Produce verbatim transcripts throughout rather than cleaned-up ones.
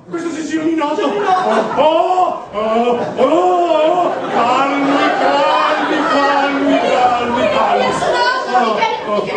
Questo sì, sì, un innoto. Oh, oh, oh, oh, calmi, calmi, calmi, calmi, calmi. Oh, oh.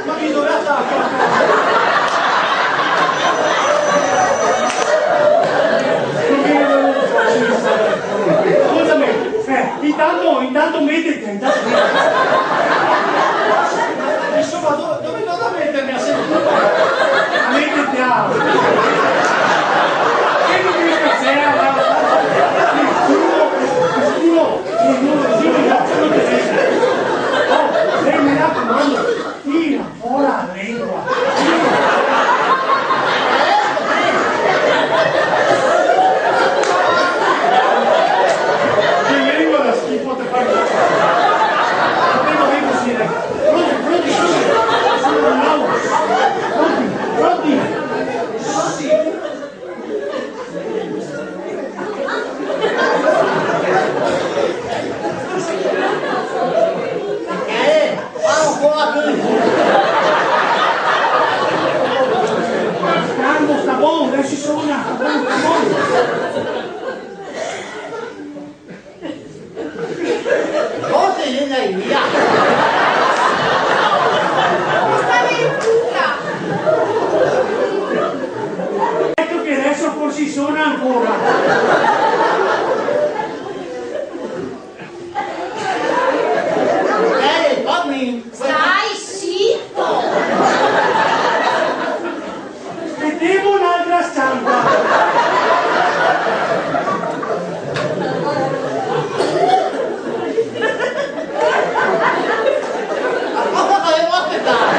Ma chi, dove attacca? Scusami, eh, intanto, intanto metete, intanto metete. Insomma, dove, dove vado a mettermi a seduta? Metete a... Che mi dico che c'è, ma... Nessuno, nessuno, nessuno, nessuno. Oh, lei, mi raccomando, tira fora la lengua. Che lengua da schifo te fai. Va ben, va ben cusì, dai. Pronti, pronti, pronti. Pronti, pronti. Pronti. Calmo, sta bon, deso sona, sta bon, sta bon. Cosa xe, ndai via? Eco che deso forsi sona ancora. Eh, fammi. Stai zitto! Metemo un'altra stampa. Ma cosa che devo aspettare?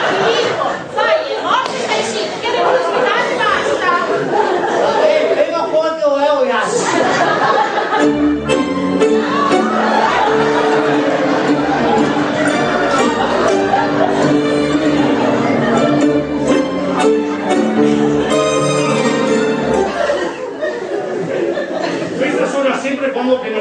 Filippo, fai le mosse, stai zitto, che devo ospitare, basta. Eh, prima quanto è, oh, Questa sona sempre quando che no